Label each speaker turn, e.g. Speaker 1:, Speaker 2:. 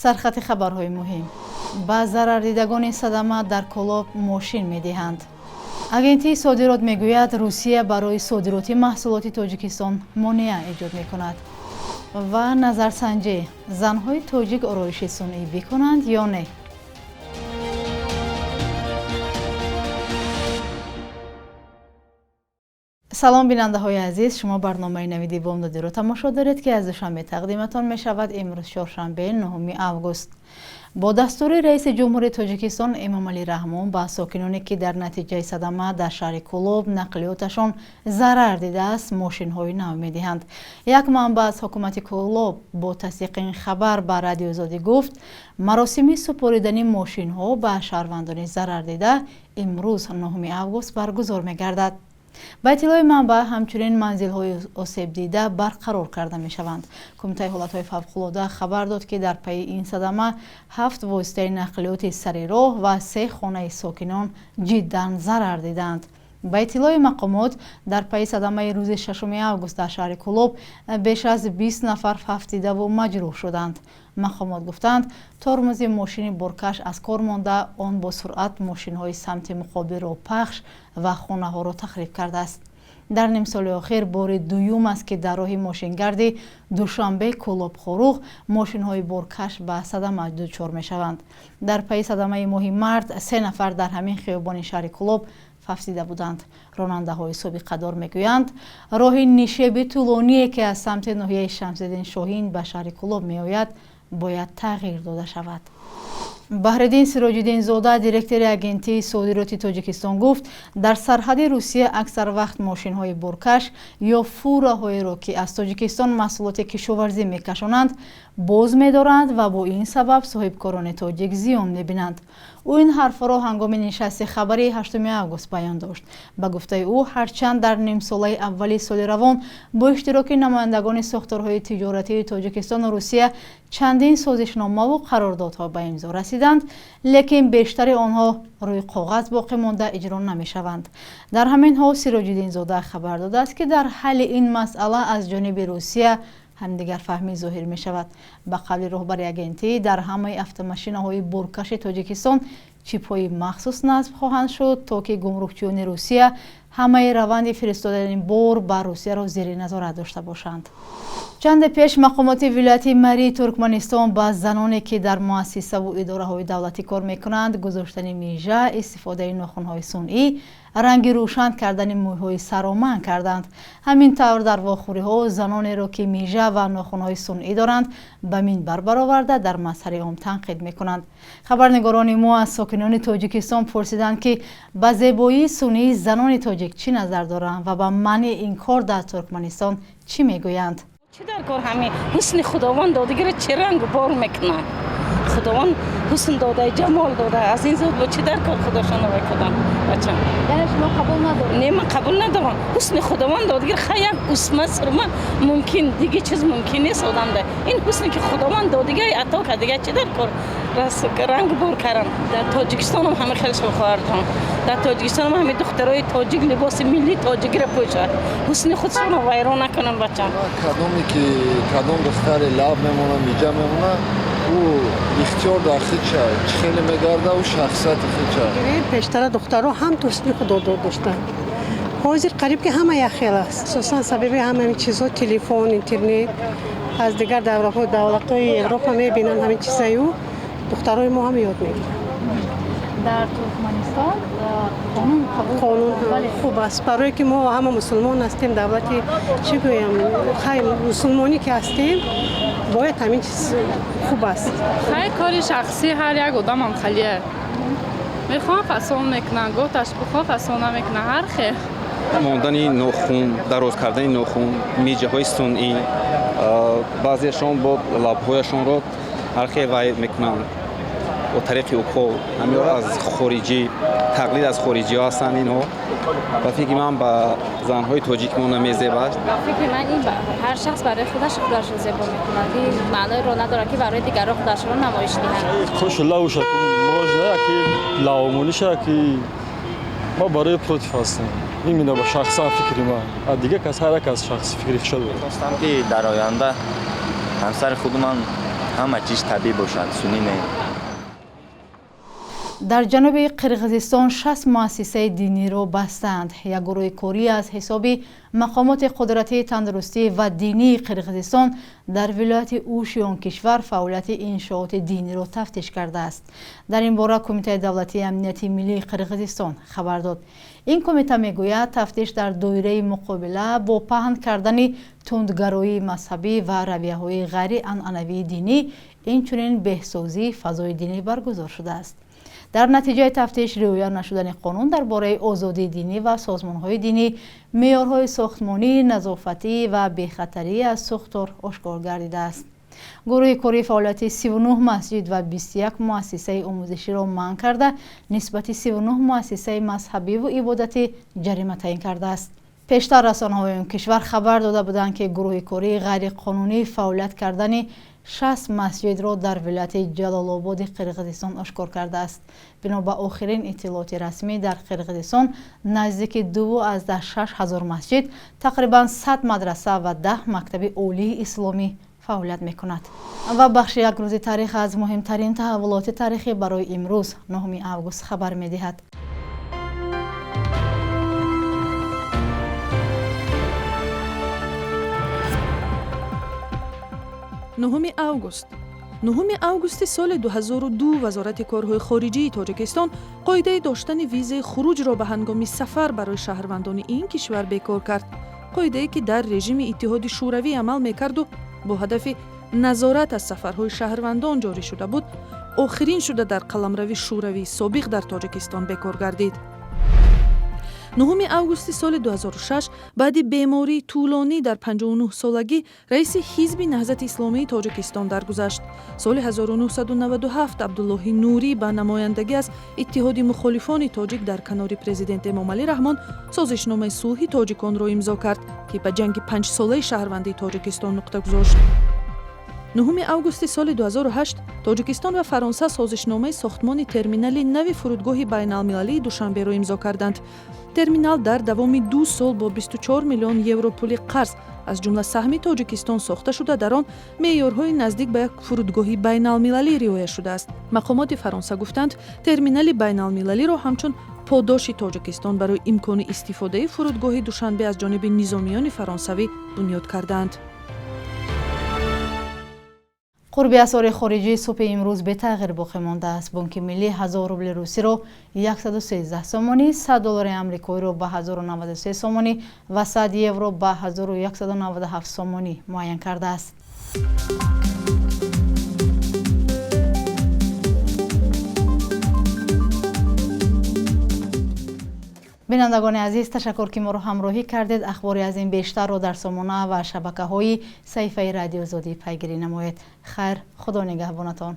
Speaker 1: Сархати хабарҳои муҳим. Ба зарардидагони садама дар Кӯлоб мошин медиҳанд. Агентии содирот мегӯяд, Русия барои содироти маҳсулоти Тоҷикистон монеа эҷод мекунад. Ва назарсанҷӣ: занҳои тоҷик ороиши сунъӣ бикунанд ё не? Салом, бинандаҳои азиз, шумо барномаи навиди бомдодиро тамошо доред, ки аз Душанбе тақдиматон мешавад. Имрӯз чоршанбе, 9 август. Бо дастури раиси ҷумҳури Тоҷикистон Эмомалӣ Раҳмон ба сокиноне, ки дар натиҷаи садама дар шаҳри Кӯлоб нақлиёташон зарар дидааст, мошинҳои нав медиҳанд. Як манбаъ аз ҳукумати Кӯлоб бо тасдиқи ин хабар ба Радиои Озодӣ гуфт, маросими супоридани мошинҳо ба шаҳрвандони зарардида имрӯз 9 август баргузор мегардад. Ба иттилои манбаъ, ҳамчунин манзилҳои осебдида барқарор карда мешаванд. Кумитаи ҳолатҳои фавқулода хабар дод, ки дар пайи ин садама 7 воситаи нақлиёти сари роҳ ва 3 хонаи сокинон ҷиддан зарар дидаанд. Ба иттилои мақомот, дар пайи садамаи рӯзи 6 август дар шаҳри Кӯлоб беш аз 20 нафар фавтидаву маҷрӯҳ шуданд. Мақомот гуфтанд, тормози мошини боркаш аз кор монда, он бо суръат мошинҳои самти муқобилро пахш ва хонаҳоро тахриб кардааст. Дар нимсоли охир бори дуюм аст, ки дар роҳи мошингарди Душанбе Кӯлоб Хоруғ мошинҳои боркаш ба садама дучор мешаванд. Дар пайи садамаи моҳи март 3 нафар дар ҳамин хиёбони шаҳри Кӯлоб фавтида буданд. Ронандаҳои собиқадор мегӯянд, роҳи нишеби тӯлоние, ки аз самти ноҳияи Шамсиддин Шоҳин ба шаҳри Кӯлоб меояд, бояд тағйир дода шавад. Баҳриддин Сироҷиддинзода, директори агентии содироти Тоҷикистон, гуфт, дар сарҳади Русия аксар вақт мошинҳои боркаш ё фураҳоеро, ки аз Тоҷикистон маҳсулоти кишоварзӣ мекашонанд, боз медоранд ва бо ин сабаб соҳибкорони тоҷик зиён мебинанд. Ӯ ин ҳарфҳоро ҳангоми нишасти хабарии 8 август баён дошт. Ба гуфтаи ӯ, ҳарчанд дар нимсолаи аввали соли равон бо иштироки намояндагони сохторҳои тиҷоратии Тоҷикистону Русия чандин созишномаву қарордодҳо ба имзо расиданд, лекин бештари онҳо рӯи коғаз боқӣ монда иҷро намешаванд. Дар ҳамин ҳол Сироҷиддинзода хабар додааст, ки дар ҳалли ин масъала аз ҷониби Русия ҳамдигарфаҳмӣ зоҳир мешавад. Ба қавли роҳбари агентӣ, дар ҳамаи автомошинаҳои боркаши Тоҷикистон чипҳои махсус насб хоҳанд шуд, то ки гумрукчиёни Русия ҳамаи раванди фиристодани бор ба Русияро зери назорат дошта бошанд. Чанде пеш мақомоти вилояти Марии Туркманистон ба заноне, ки дар муассисаву идораҳои давлатӣ кор мекунанд, гузоштани мижа, истифодаи нохунҳои сунъӣ, ранги рӯшан кардани мӯйҳои сарро манъ карданд. Ҳамин тавр дар вохӯриҳо занонеро, ки мижа ва нохунҳои сунъӣ доранд, ба минбар бароварда дар мазҳари ом танқид мекунанд. Хабарнигорони мо аз сокинони Тоҷикистон пурсиданд, ки ба зебоии сунъии занони тоҷик чӣ назар доранд ва ба манъи ин кор дар Туркманистон чӣ мегӯянд.
Speaker 2: Чӣ дар кор ҳамин ҳусни Худованд додагиро чӣ ранг бор мекунанд? Худованд ҳусн дода, ҷамол дода, аз ин зуд бо чӣ дар кор худошонро мекунанд? Бачам.
Speaker 1: Яъне шумо қабул надоред?
Speaker 2: Не, ман қабул надорам. Ҳусни Худованд додагир хай як усма сурма мумкин, диге чиз мумкин нест одамда. Ин ҳусне ки Худованд додага ато кардага, чӣ дар кор ранг бор кардан? Дар Тоҷикистон ҳам ҳама хеле шумо хоҳарҷон. Дар Тоҷикистон ҳам ҳамин духтарои тоҷик либоси миллии тоҷикиро пӯшад. Ҳусни худшонро вайрон накунанд, бачам.
Speaker 3: Кадоме ки кадом духтаре лаб мемонад, миҷа мемонад, ӯ ихтиёр дар худша, чӣ хеле мегарда, ӯ шахсияти худша.
Speaker 4: Пештара духтаро ҳам ҳусни худо доштанд. Ҳозир қариб ки ҳама як хел аст. Асосан сабаби ҳама ҳамин чизҳо телефон, интернет, аз дигар давлатҳои Европа мебинанд ҳамин чизаю, духтарои мо ҳам ёд мегиранд.
Speaker 1: Дар Туркманистон қонун қабул
Speaker 4: қонун хуб аст, барое ки мо ҳама мусулмон ҳастем, давлати чӣ гӯям, хай мусулмонӣ ки ҳастем, бояд ҳамин чиз хуб аст.
Speaker 5: Хай кори шахсӣ ҳар як одамам халия. Мехоҳам фасон мекунам, гоҳ ташбухо фасон намекунам, ҳар хел.
Speaker 6: Мондани нохун, дароз кардани нохун, миҷаҳои сунъӣ, баъзеашон бо лабҳояшонро ҳар хел вай мекунанд бо тариқи укол. Ҳаминро аз хориҷӣ, тақлид аз хориҷиҳо ҳастанд инҳо. Ба фикри ман ба занҳои тоҷик мо намезебад.
Speaker 7: Ба фикри ман ин ҳар шахс барои худаш худашро зебо мекунад. Ин маъноеро надорад, ки барои дигарро худашро намоиш диҳанд.
Speaker 8: Хуш лавша можно ки лавмониша ки ма барои против ҳастам. Именно ба шахсан фикри ман. А дигар кас ҳар як аз шахси фикри худша дорад.
Speaker 9: Хостам ки дар оянда ҳамсари худуман Ҳама чиз табиӣ бошад, сунъӣ не.
Speaker 1: Дар ҷануби Қирғизистон 60 муассисаи диниро бастанд. Як гурӯҳи корӣ аз ҳисоби мақомоти қудратии тандурустӣ ва динии Қирғизистон дар вилояти Уши он кишвар фаъолияти иншооти диниро тафтиш кардааст. Дар ин бора Кумитаи давлатии амнияти миллии Қирғизистон хабар дод. Ин кумита мегӯяд, тафтиш дар доираи муқобила бо паҳн кардани тундгароии мазҳабӣ ва равияҳои ғайрианъанавии динӣ, инчунин беҳсозии фазои динӣ баргузор шудааст. Дар натиҷаи тафтиш риоя нашудани қонун дар бораи озодии динӣ ва созмонҳои динӣ, меъёрҳои сохтмонӣ, назофатӣ ва бехатарӣ аз сӯхтор ошкор гардидааст. Гурӯҳи корӣ фаъолияти 39 масҷид ва 21 муассисаи омӯзиширо манъ карда, нисбати 39 муассисаи мазҳабиву ибодатӣ ҷарима таъин кардааст. Пештар расонаҳои он кишвар хабар дода буданд, ки гурӯҳи корӣ ғайриқонунӣ фаъолият кардани 60 масҷидро дар вилояти Ҷалолободи Қирғизистон ошкор кардааст. Бино ба охирин иттилооти расмӣ, дар Қирғизистон наздики 2,6 ҳазор масҷид, тақрибан 100 мадраса ва 10 мактаби олии исломӣ фаъолият мекунад. Ва бахши як рӯзи таърих аз муҳимтарин таҳаввулоти таърихӣ барои имрӯз, 9 август, хабар медиҳад.
Speaker 10: 9 август. 9 августи соли 2002 Вазорати корҳои хориҷии Тоҷикистон қоидаи доштани визаи хуруҷро ба ҳангоми сафар барои шаҳрвандони ин кишвар бекор кард. Қоидае ки дар режими Иттиҳоди Шӯравӣ амал мекарду бо ҳадафи назорат аз сафарҳои шаҳрвандон ҷорӣ шуда буд, охирин шуда дар қаламрави Шӯравии собиқ дар Тоҷикистон бекор гардид. 9 августи соли 2006 баъди бемории тӯлонӣ дар 59 солагӣ раиси Ҳизби Наҳзати Исломии Тоҷикистон даргузашт. Соли 1997 Абдуллоҳи Нурӣ ба намояндагӣ аз Иттиҳоди мухолифони тоҷик дар канори президент Эмомалӣ Раҳмон созишномаи сулҳи тоҷиконро имзо кард, ки ба ҷанги панҷсолаи шаҳрвандии Тоҷикистон нуқта гузошт. 9 августи соли 2008 Тоҷикистон ва Фаронса созишномаи сохтмони терминали нави фурудгоҳи байналмилалии Душанберо имзо карданд. Терминал дар давоми 2 сол бо 24 миллион евро пули қарз, аз ҷумла саҳми Тоҷикистон, сохта шуда, дар он меъёрҳои наздик ба як фурудгоҳи байналмилалӣ риоя шудааст. Мақомоти Фаронса гуфтанд, терминали байналмилалиро ҳамчун подоши Тоҷикистон барои имкони истифодаи фурудгоҳи Душанбе аз ҷониби низомиёни фаронсавӣ бунёд кардаанд.
Speaker 1: Қурби асъори хориҷӣ субҳи имрӯз бетағйир боқӣ мондааст. Бонки миллӣ 1000 рубли русиро 113 сомонӣ, 100 доллари амрикоиро ба 1093 сомонӣ ва 100 евро ба 1197 сомонӣ муайян кардааст. Бинандагони азиз, ташаккур, ки моро ҳамроҳӣ кардед. Ахбори аз ин бештарро дар сомона ва шабакаҳои саҳифаи Радиоозодӣ пайгирӣ намоед. Хайр, Худо нигаҳбонатон.